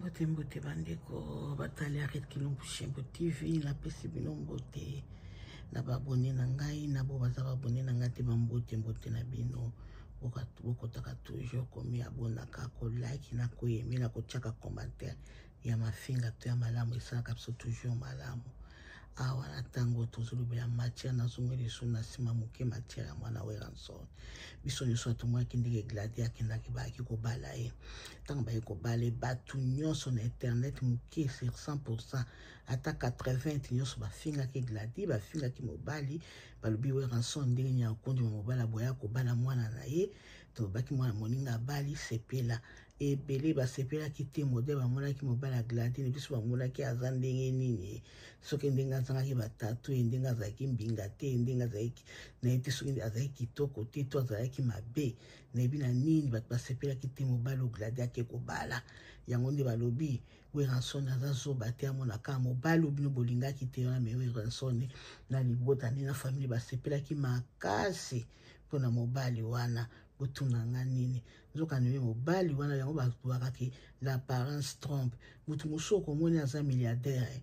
Mbote mbote bandeko batali ya Red Kilumbu Shembo TV, napesi bino mbote na baabone na ngai na bo baza baabone na ngai te, bambote mbote na bino. Bokotaka toujours komi abonaka, kolike na koyeme na kotiaka commentaire ya mafinga to ya malamu, esalaka biso toujours malamu. Awa na ntango tozolobela matière, nazongi lisusu na nsima moke, matière ya mwana Werrason. Biso nyonso tomonaki ndenge Gladi akendaki, bayaki kobala ye. Ntango baye kobala ye, bato nyonso na internet moke sur 100%, ata 80 nyonso bafingaki Gladi, bafingaki mobali, balobi Werrason ndenge nini akondima mobali aboya kobala mwana na ye. Tolobaki mwana moninga abali, sepela. Ebele basepelaki te, modele bamonaki mobali ya Gladine, biso bamonaki aza ndenge nini, soki ndenge azangaki batatu ye, ndenge azalaki mbinga te, ndenge azalaki nayebi te soki azalaki kitoko te to azalaki mabe, nayebi na nini bato basepelaki te. Mobali oyo Gladi ake kobala, yango nde balobi Werrason aza zoba te, amonaka mobali oyo bino bolingaki te wana. Me Werrason na libota nde na famille basepelaki makasi mpona mobali wana. Botuna nga nini, nzoka nde mobali wana, yango balobaka ke l'apparence trompe. Motu mosusu okomoni aza milliardaire,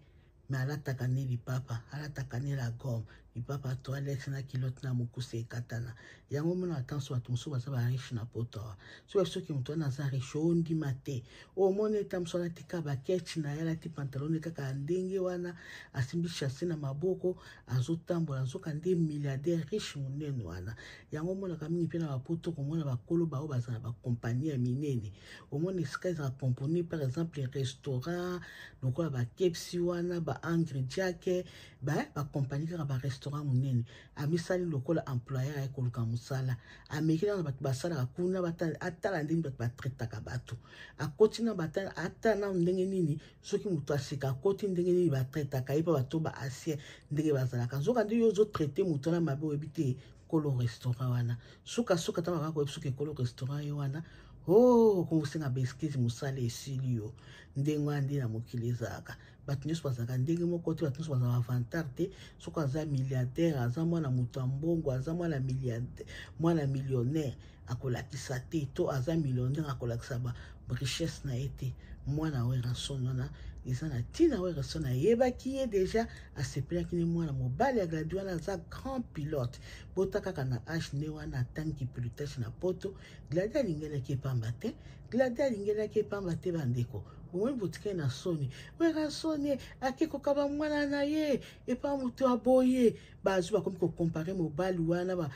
me alataka nde lipapa, alataka nde la gomme, lipapa toilette na kilote na mokuse ekatana. Yango omona ata nso bato mosusu baza bariche na poto awa, soki moto wana aza riche, ondima te. Omoni eta mosu alati kaka baketch na ye, alati pantalon kaka ndenge wana, asimbi chasse na maboko, azotambola, nzoka nde milliardaire riche monene wana. Yango omonaka mingi mpe na bapoto, komona bakolo bao baza na bakompagnie ya minene, omona esika ezala compagnie, par exemple restaurant lokola bakepsi wana, ba Angry Jack, bakompagnie kaka barestaurant monene, amisali lokola employeur, aye koluka mosala, ameki nano bato basalaka kuna, atala ndenge bato batraitaka bato, akoti na atala nano ndenge nini soki moto asika akoti, ndenge nini batraitaka ye mpe bato ba ancien ndenge bazalaka. Nzoka nde yo ozotraite moto wana mabe, oyebi te kolo restaurant wana sukasuka ntango kaka koyebi soki ekolo restaurant ye wana, o okosenga baexcuse, mosala esili yo. Ndenge wana nde na mokili ezalaka, bato nyonso bazalaka ndenge moko te, bato nyonso bazalaka vantard te. Soki aza milliardaire, aza mwana moto ya mbongo, aza mwana milliardaire, mwana millionnaire, akolakisa te, to aza millionnaire, akolakisa ba richesse na ye te. Mwana Werrason wana eza na ntina, Werrason ayebaki ye deja, asepelaki ne mwana mobali ya Gladi wana aza grand pilote. Bota kaka na age nde wana atangi pilotage na poto. Gladi alingelaki epamba te, Gladi alingelaki epamba te. Bandeko, bomoi botikali na soni. Werrason ake kokaba mwana na ye epa moto aboye, bazwi bakomi kocomparer mobali wana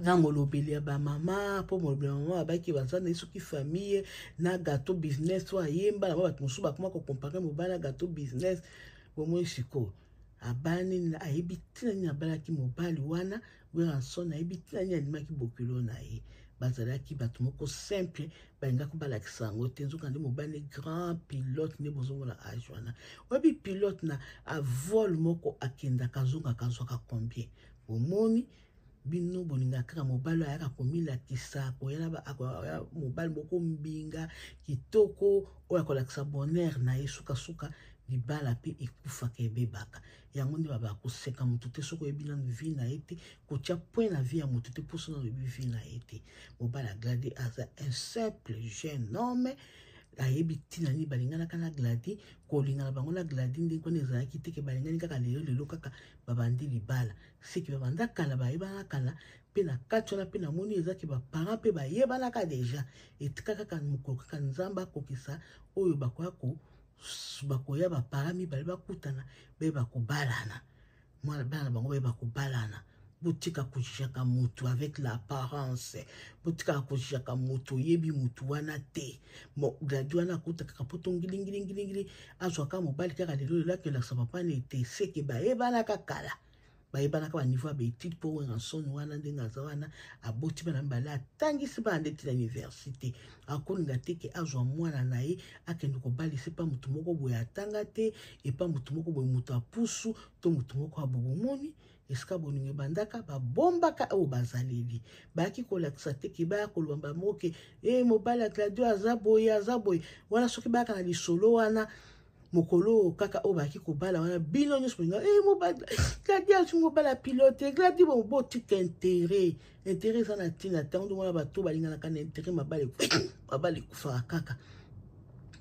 na molobeli ya bamama, mpo molobeli ya mama babaki baza na ye soki famille na Gâteau Business oyo ayemba na bato mosusu, bakoma kocomparer mobali na Gâteau Business. Bomoi sikoyo abani, ayebi ntina nini abalaki mobali wana. Werrason ayebi ntina nini andimaki bokilo na ye. Bazalaki bato moko simple, balingaki balakisa yango te, nzoka nde mobali grand pilote nde bozomona age wana. Oyebi pilote na vol moko akendaka, azongaka, azwaka combien? Bomoni bino bolingaka kaka mobali oyo ayaka komilakisa, koya mobali moko mbinga kitoko oyo akolakisa bonheur na ye. Sukasuka libala mpe ekufaka, ebebaka. Yango nde babaka koseka motu te soki oyebi nanu vie na ye te, kotia point na vie ya motu te mposo nanu oyebi vie na ye te. Mobali ya Gladi aza un simple jeune homme, ayebi ntina nini balinganaka na Gladi. Kolingana bango na Gladi ndenge wana ezalaki te ke balingani kaka lelo lelo kaka babandi libala, seki babanda kala, bayebana kala. Mpe na kati wana mpe namoni ezaki baparent mpe bayebanaka deja. Etika kaka mokolo kaka Nzambe akokisa oyo bakoya ko bakoya, baparent mibale bakutana, bayeba kobalana, mwana bana na bango bayeba kobalana. Botika kojugeaka motu avec l'apparence, botikaka kojugeaka motu, oyebi motu wana te. Gladi wana akuta kaka po to ngilingilingilingi, azwaka mobali kaka lelo lelo akelakisa papa na ete seke bayebanaka kala, bayebanaka baniveau ya baétude, mpo Werrason wana ndenge aza wana aboti bana mibale, atangisi bana ndeti na université, akolinga te ke azwa mwana na ye akende kobalisa epa motu moko boye atanga te, epa motu moko boye, moto apusu to motu moko abobomoni. Esika bolingo ebandaka, babombaka oyo bazaleli, bayaki kolakisa te ke baya koloba bango ke e mobali ya Gladio aza boye, aza boye wana. Soki bayaka na lisolo wana mokolo oyo kaka oyo bayaki kobala wana, bino nyonso bolinga e mobali Gladi azwi mobali ya pilote Gladi. Bo botika intérêt, intérêt eza na ntina. Ntango ndenge wana bato balinganaka na intérêt, mabala mabala ekufaka kaka.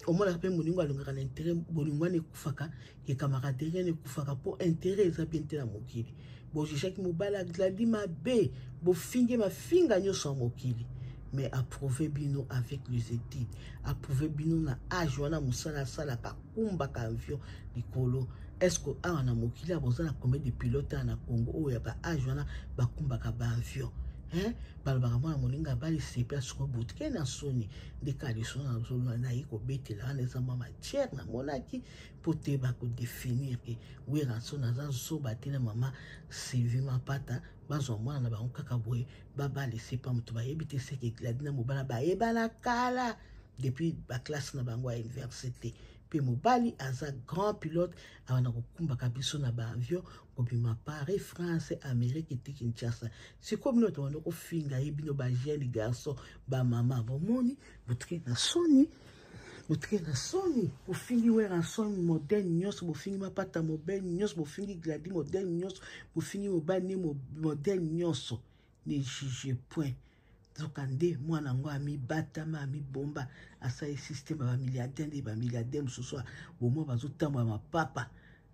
Omonaka mpe moningo alongaka na intérêt, bolingo wana ekufaka, ke camaraderie wana ekufaka mpo intérêt eza bien te na mokili. Bojugaki mobali Gladi mabe, bofingi mafinga nyonso ya mokili, mais approuve bino avec les études, approuve bino na age wana mosala asalaka, akumbaka avion likolo. Est ce que awa na mokili awa boza na combien de pilote awa na Congo oyo ya ba age wana bakumbaka ba avion, hein? Balobaka mwana moninga abali sepe asoko botike na soni nde kaka lisolo naye kobetela wana eza mwa matière namonaki mpo te bakodefinir ke Werrason aza zoba te na mama Sylvie Mapata bazwa mwana na bango kaka boye babalise pa moto bayebi te. Seke Gladi na mobala bayebana kala depuis baklasse na bango ya université, mpe mobali aza grand pilote, abanda kokumbaka biso na baavion kobima Paris, France, Amérique ti Kinshasa. Sikoyo bino tobanda kofinga ye, bino bajeune garçon, bamama, bomoni botike na soni, botike na soni. Bofingi Werrason modèle nyonso, bofingi Mapata modèle nyonso, bofingi Gladi modèle nyonso, bofingi mobali ne modèle nyonso. Ne juge point. Nzoka nde mwana yango amibatama, amibomba, asali système ya bamilliardaire. Nde bamilliardaire mosusu bomwa bazotambola mapapa,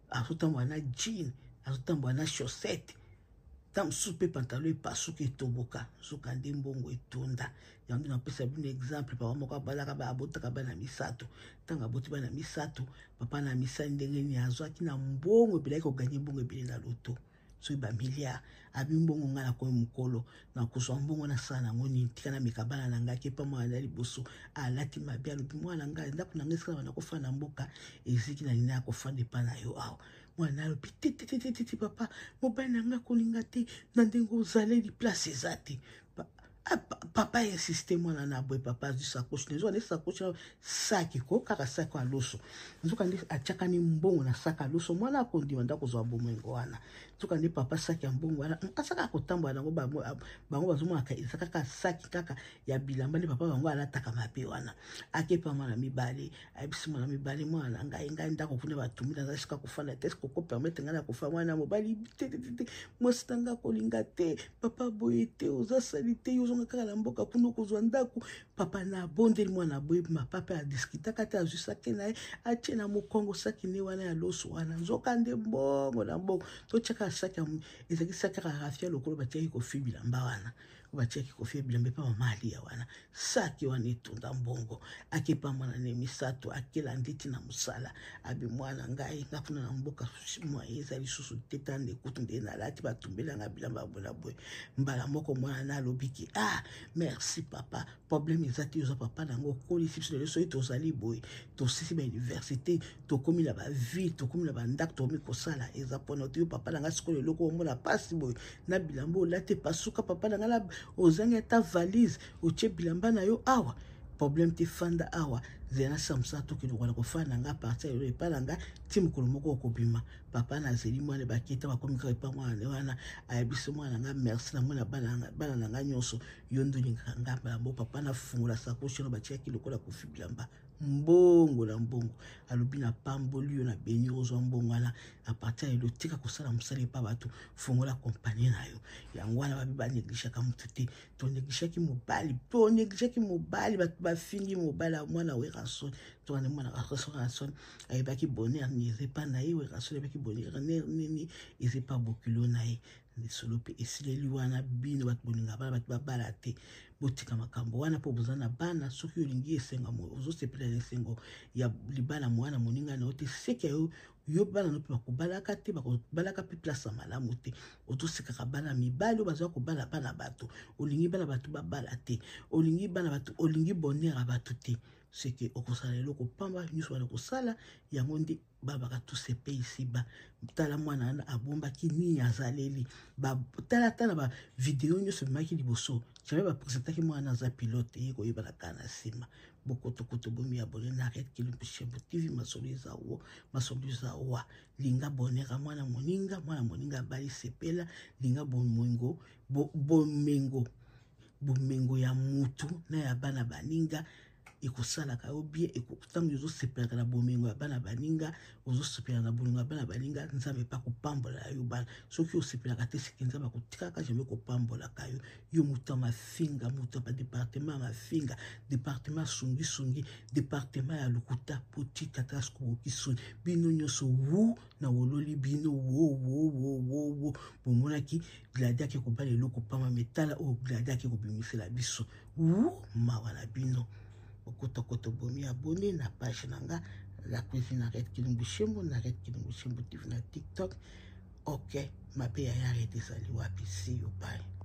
azotambola na jean, azotambola na chaussette, ta mosusu mpe pantalon epasuka, etoboka. Nzoka nde mbongo etonda. Yango nde napesa bino exemple. Papa moko abalaka, abotaka bana misato. Ntango aboti bana misato, papa na misali ndenge nini? Azwaki na mbongo ebelaki, kogagner mbongo ebele na loto, soki bamilliard. Abi mbongo, ngai nakomi mokolo, nakozwa mbongo nasala nango nini? Tika nameka bana na ngai. Kepa mwana na liboso alati mabe, alobi: "Mwana ngai, ndako na ngai esika bana kofanda na mboka eziki na nini, akofanda epa na yo awa." Mwana alobi: "Te, te, te, te, te, papa, mobali na ngai kolinga te na ndenge ozaleli, place eza te." Ah, papa insiste mwana na boye. Papa azwi sakoshi na nde sakoshi saki ko kaka saki ya loso. Nzoka nde atiakani mbongo na saki ya loso. Mwana akondima nde akozwa bomengo wana. Nzoka nde papa saki ya mbongo wana asaka kotambola nango. Bango bazomonaka eza kaka saki kaka ya bilamba nde papa bango alataka mabe wana. Akepa mwana mibale, ayebisi mwana mibale: "Mwana na ngai, ngai ndako kuna batumi, naza sika kofanda te, koko permettre ngai na kofa." Mwana mobali: "Te, te, te, mwasi na ngai akolinga te, papa boye te, oza sali te, yo ozonga kaka na mboka kuna okozwa ndako." Papa na abondeli mwana boye, papa mpe adiskutaka te, azwi saki na ye, atie na mokongo saki ne wana ya loso wana. Nzoka nde mbongo na mbongo totiaka saki, ezalaki saki kaka raphia lokolo batiaki kofi bilamba wana, batiaki kofi bilamba epa mama Alia wana. Saki wana etunda mbongo. Akepa mwana ne misato, akela ndeti na mosala, abi: "Mwana ngai, nga kuna na mboka moye eza lisusu te, tande kutu nde nalati, batumbelanga bilamba boye boye." Mbala moko mwana na alobiki: "Ah, merci papa, problème eza te, oza papa nango, okolisi biso. Lelo soki tozali boye, tosisi bauniversité, tokómi na baville, tokómi na bandako, tokomi kosala, eza mpona te yo papa na ngai. Sikoyo eloko omona mpasi boye na bilamba olati epasuka, papa na ngai, ozangi ata valise otie bilamba na yo awa, problème te, fanda awa, zela nasala mosala, tokende kwana kofanda na ngai partir lelo epai na ngai ti mokolo moko okobima." Papa nazeli mwana bakita, bakomi kaka epa mwana wana, ayebisi mwana na ngai: "Merci na mwana bana na ngai nyonso, yo nde olingaka ngai." Mbala moko papa nafungola sakoshi wana batiaki lokola kofi bilamba, mbongo na mbongo. Alobi: "Napamboli yo na beni, ozwa mbongo wana, à partir ya lelo tika kosala mosala epa bato, fongola kompanie na yo." Yango wana babi banégligeaka motu te. Tonégligeaki mobali, tonégligeaki mobali, bato bafingi mobali ya mwana Werrason. Tokande mwana Werrason ayebaki bonheur nini eza epa na ye, Werrason ayebaki bonheur nini eza epa bokilo na ye. Lisolo mpe esileli wana. Bino bato bolinga bana bato babala te, botika makambo wana mpo boza na bana. Soki olingi esengo, ozosepela na esengo ya libala mwana moninga na yo te, seke yo yo bana no mpe bakobalaka te, bakobalaka mpe place ya malamu te. Otosekaka bana mibali oyo baza kobala bana bato. Olingi bana bato babala te, olingi bana bato, olingi bonheur ya bato te, seke okosala eloko pamba. Nyonso wana kosala yango nde babaka tout se paie ici-bas. Tala mwana wana abombaki nini, azaleli. Tala tala bavideo nyonso ebimaki liboso, jamais bapresentaki mwana aza pilote. Ye koyebana kaka na nsima. Bokotokoto, bomi abonner na Red Kilumbu TV. Masolo eza wo, masolo eza wa. Linga bonheur mwana moninga, mwana moninga abali, sepela. Linga bomengo, bomengo, bomengo ya mutu na ya bana baninga. Ekosalaka yo bien. Ntango ozosepelaka na bomengo ya bana baninga, ozosepela na bolingo ya bana baninga, Nzambe mpe akopambola yo bana. Soki osepelaka te, seke Nzambe akotikaka jamais kopambolaka yo. Yo moto ya mafinga, moto ya badepartement ya mafinga, departement ya songisongi, departement ya lokuta, botika ta sikoboki soni bino nyonso. Wu na wololi bino wo wo wo wo wo. Bomonaki Gladi ake kobala eloko pamba, me tala oyo Gladi ake kobimisela biso. Wu mawa na bino. Okotokoto bomi abone na page na nga La Cuisine Arrête Kilumbu Shembo na Arrête Kilumbu Shembo TV na TikTok. Ok, mabe ya Arrête ezali wapi? See you, bye.